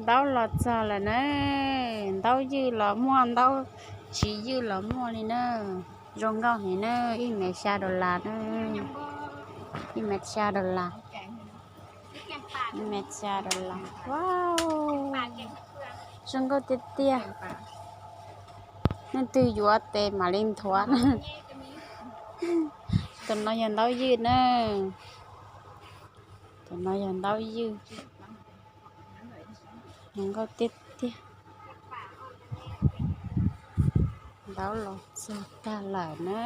Ntaub los txog lawm na, ntaub ywj los muaj, ntaub tsis ywj los muaj li na. Zoo nkauj heev na, ib mev xya dollar na, ib mev xya dollar, ib mev xya dollar. Wow, zoo nkauj tiag tiag. Leej twg yuav tes mam li nthuav na. Tus no yog ntaub ywj na, tus no yog ntaub ywj. Zoo nkauj tiag tiag. Ntaub los txog tag lawm na.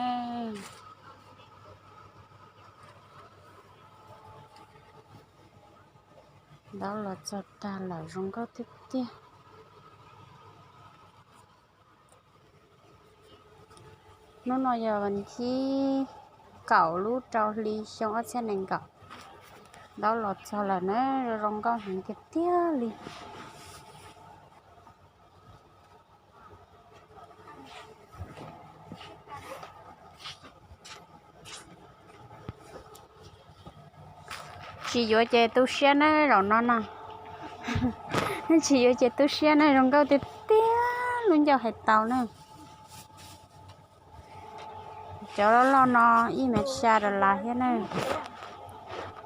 Ntaub los txog tag lawm, zoo nkauj tiag tiag. Hnub no yog vas thib kaum lub rau hli xyoo ob txhiab nees nkaum. Ntaub los txog lawm na, zoo nkauj heev tiag tiag li. Tsis yuav ces tu siab na zaum no na. Tsis yuav ces tu siab na, zoo nkauj tiag tiag, lub ncauj hais tau na. Cov loj loj no ib mev xya dollar thiab na.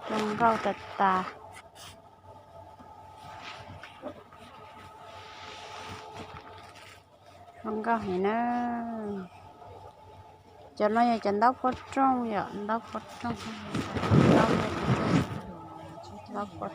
Zoo nkauj tas tas. Zoo nkauj heev na. Cov no yog cov ntaub pov rooj, yog ntaub pov rooj, ntaub pov rooj, ntaub pov